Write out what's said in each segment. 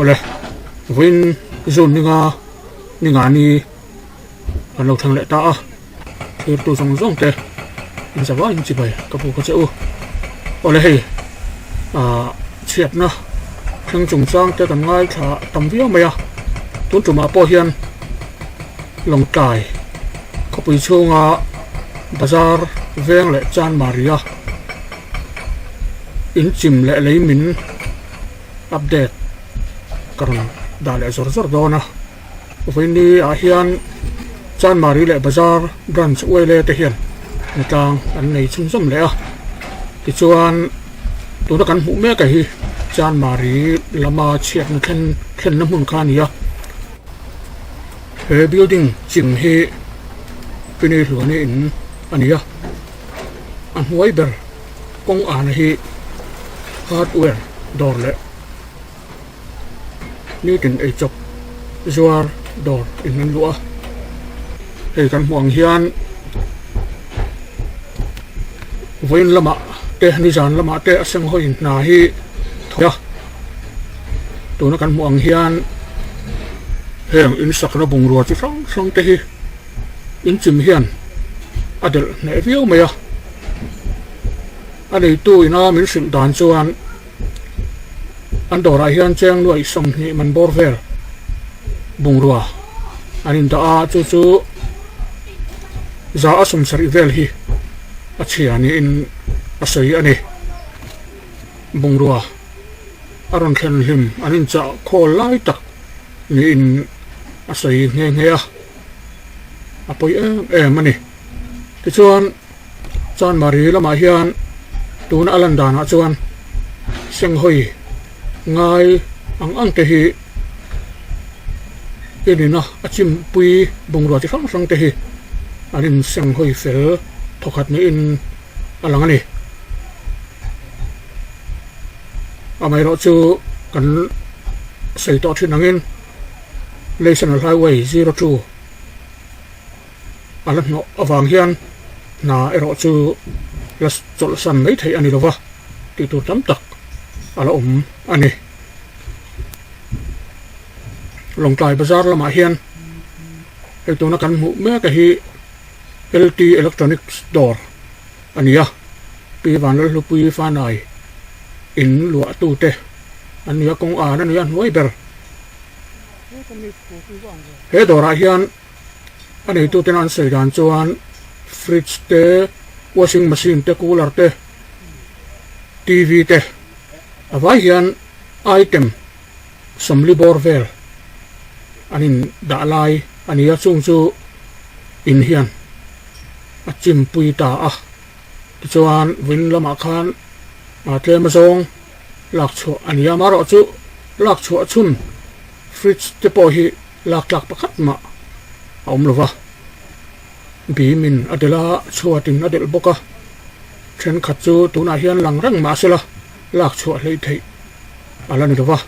Awle, vawiin June ninga ninga ni kan lo thleng leh ta a, thirtu zawng zawng te inzavaiin chibai ka buk a che u. Awle hei ah chhiatna thleng chungchang te kan ngaithla tam viau mai a, tun tumah pawh hian Lawngtlai khawpui chhunga bazar veng leh Chanmari a inchim leh lei min update ka rawn dah leh zawr zawr dawn a. Vawiini ah hian Chanmari leh Bazar branch uaile te hian hnatlang an nei chhunzawm leh a. Tichuan tuna kan hmuh mek a hi Chanmari lama chhiatna thlen thlenna hmun kha a ni a. He building chim hi Pinei hluani in a ni a. A hnuai ber kawng ana hi hardware dawr leh nitin eichawp zuar dawr in an luh a. Hei kan hmuh ang hian vawiin lamah te nizan lamah te a seng hawiin hna hi thawk a. Tuna kan hmuh ang hian heng insakna bungrua chi hrang hrang te hi inchim hian a delh hneh viau mai a. A neitu ina min hrilh dan chuan an dawrah hian cheng nuaih 20 man bawr vel bungrua an indah a, chu chu za a 70 vel hi a chhia niin a sawi a ni. Bungrua a rawn thlen hlim an inchah khawl lai tak niin a sawi nghe nghe a, a pawi em em a ni. Tichuan Chanmari lamah hian tuna a lan danah chuan senghawi ngai ang ang te hi inina a chimpui bungrua chi hrang hrang te hi an insenghawi fel thawkhat niin a lang a ni. Amaherawhchu kan sawi tawh thin angin National Highway 02 a la hnawh avang hian hna erawh chu la chawlhsan mai theih a ni lova tih tur tam tak a la awm a ni. Lawngtlai bazar lamah hian hei tuna kan hmuh mek a hi LT Electronics dawr a ni a, Pi Vanlalhlupui Fanai in luahtute an ni a, kawng an a ni a hnuai ber. He dawrah hian a neituten an sawi dan chuan fridge te, washing machine te, cooler te, TV te a vai hian item 40 bawr vel an in dah lai a ni a, chung chu in hian a chimpui ta a. Tichuan vawiin lamah khan tlem azawng lak chhuah a ni a, amaherawhchu lak chhuah chhun fridge te pawh hi lak tlak pakhat mah a awm lo va, bim in a delh a, chhuat in a delh bawk a, thenkhat chu tunah hian lang reng mah sela lak chhuah hleih theih a la ni lo va,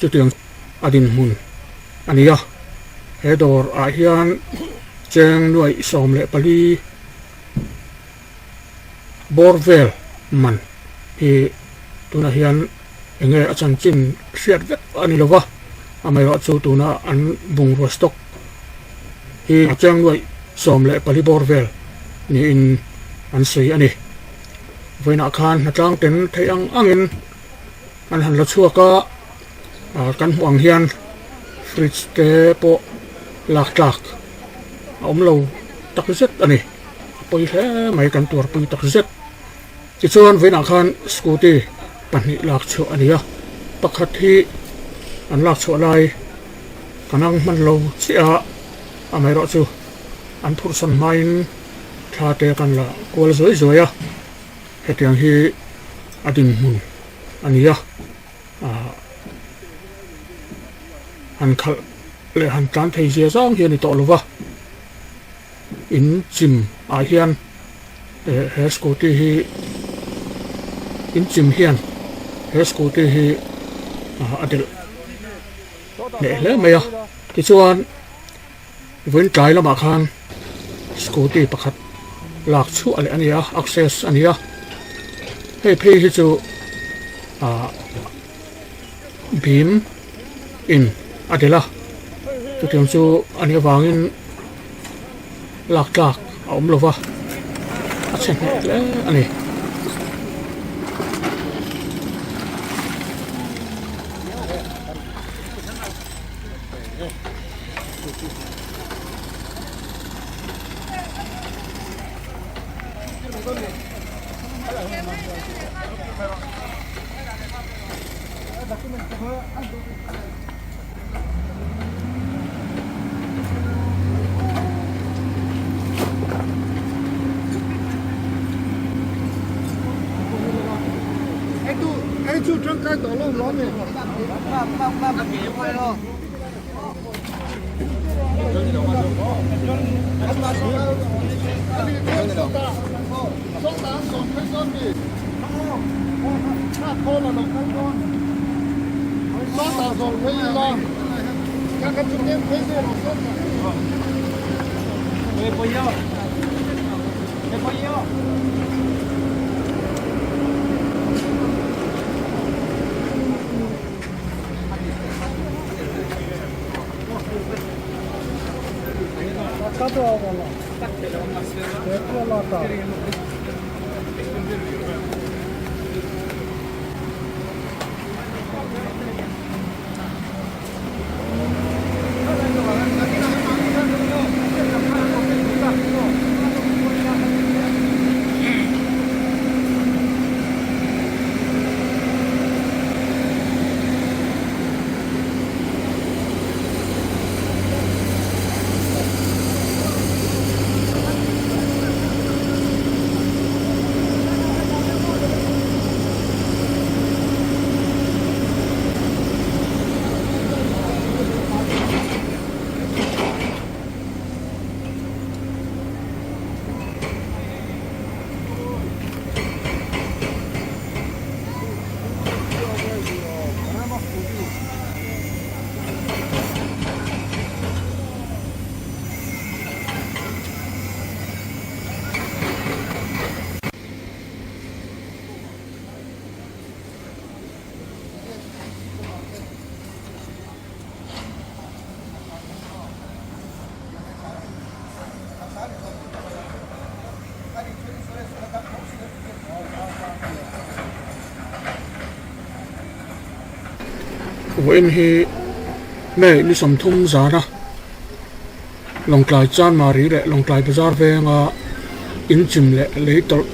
chutiang a dinhmun a ni a, he dawr ah hian cheng nuaih 14 bawr vel man hi tunah hian eng nge a chanchin hriat vek a ni lo va, amaherawhchu tuna an bungrua stock hi a cheng nuaih 14 bawr vel niin an sawi a ni. Vawiinah khan hnatlang ten theih ang angin an han la chhuak a, kan hmuh ang hian fridge te pawh lak tlak a awm lo tak zet a ni. A pawi hle mai kan tuarpui tak zet. Tichuan vawiinah khan scooty pahnih lak chhuah a ni a, pakhat hi an lak chhuah lai kan ang hman lo chiah a, amaherawhchu an phurhsan hmain thla te kan la kual zuai zuai a, hetiang hi a dinhmun a ni a, ah han khalh leh han tlan thei zia zang hi a ni tawh lo va. In chim ah hian eh he scooty hi in chim hian he scooty hi ah a delh hneh hle mai a tichuan vawiin tlai lamah khan scooty pakhat lak chhuah leh a ni a access a ni a hei phei hi chu ah bim. In a delh a, chutiang chu a nih avangin lak tlak a awm lo va, a chhe hneh hle a ni. Vawiin hi May ni 30 zana Lawngtlai Chanmari leh Lawngtlai Bazar venga inchim leh lei tawlh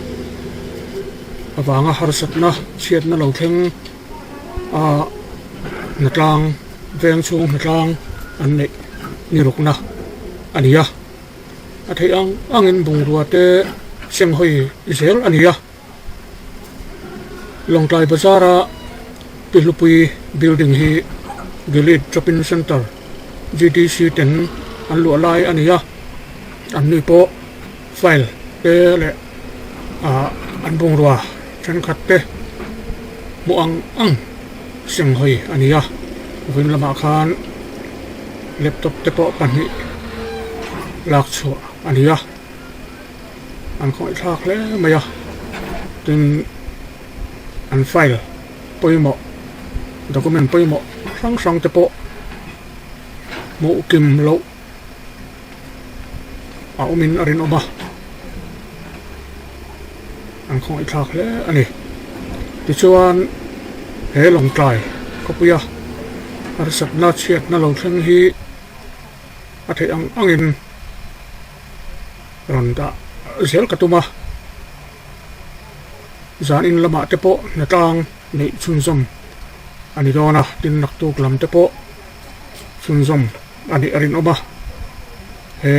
avanga harsatna chhiatna lo thleng a hnatlang veng chhung hnatlang an neih ni rukna a ni a a theih ang angin bungrua te senghawi zel a ni a Lawngtlai Bazar a Tihlupui building hi Gilead Shopping Centre G_D_C ten an luah lai a ni a an ni pawh file te leh ah an bungrua thenkhat te hmuh ang ang senghawi a ni a vawiin lamah khan laptop te pawh pahnih lak chhuah a ni a an khawngaihthlak hle mai a tin an file pawimawh document pawimawh hrang hrang te pawh hmuh kim loh a awmin a rinawm a an khawngaihthlak hle a ni tichuan he lawngtlai khawpuia harsatna chhiatna lo thleng hi a theih ang angin rawn dah zel ka tum a zanin lamah te pawh hnatlang neih chhunzawm a ni dawn a tin naktuk lam te pawh chhunzawm a nih a rinawm a he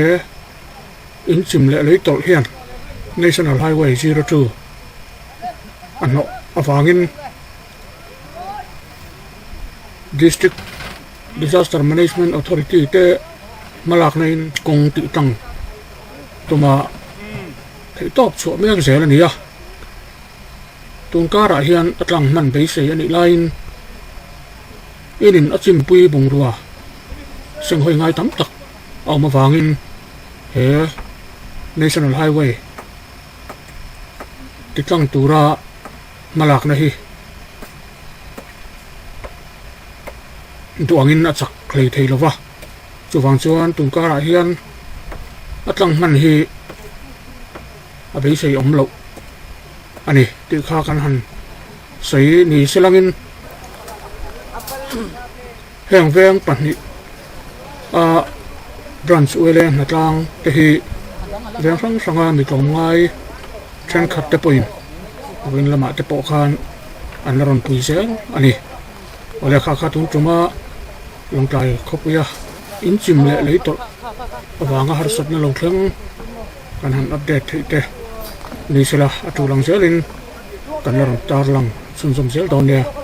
inchim leh lei tawlh hian National Highway 02 a hnawh avangin District Disaster Management Authority te hmalakna in kawng tih tang tuma theih tawp chhuah mek zel a ni a tun karah hian a tlang hman beisei a nih laiin Inin a chimpui bungrua senghawi ngai tam tak a awm avangin he National Highway ti tlang tura hmalakna hi. Duh angin a chak hlei thei lo va, chuvang chuan tun karah hian a tlang hman hi a beisei awm loh a ni tih kha kan han sawi ni selangin heng veng pahnih a branch uele hnatlang te hi veng hrang hranga mi tlawmngai thenkhat te pawhin vawiin lamah te pawh khan an la rawn pui zel a ni. Aw lehkha kha tun tuma Lawngtlai khawpuia inchim leh lei tawrh avanga harsatna lo thleng kan han update theih te ni sela a tul ang zelin kan la rawn tarlang chhunzawm zel dawn nia.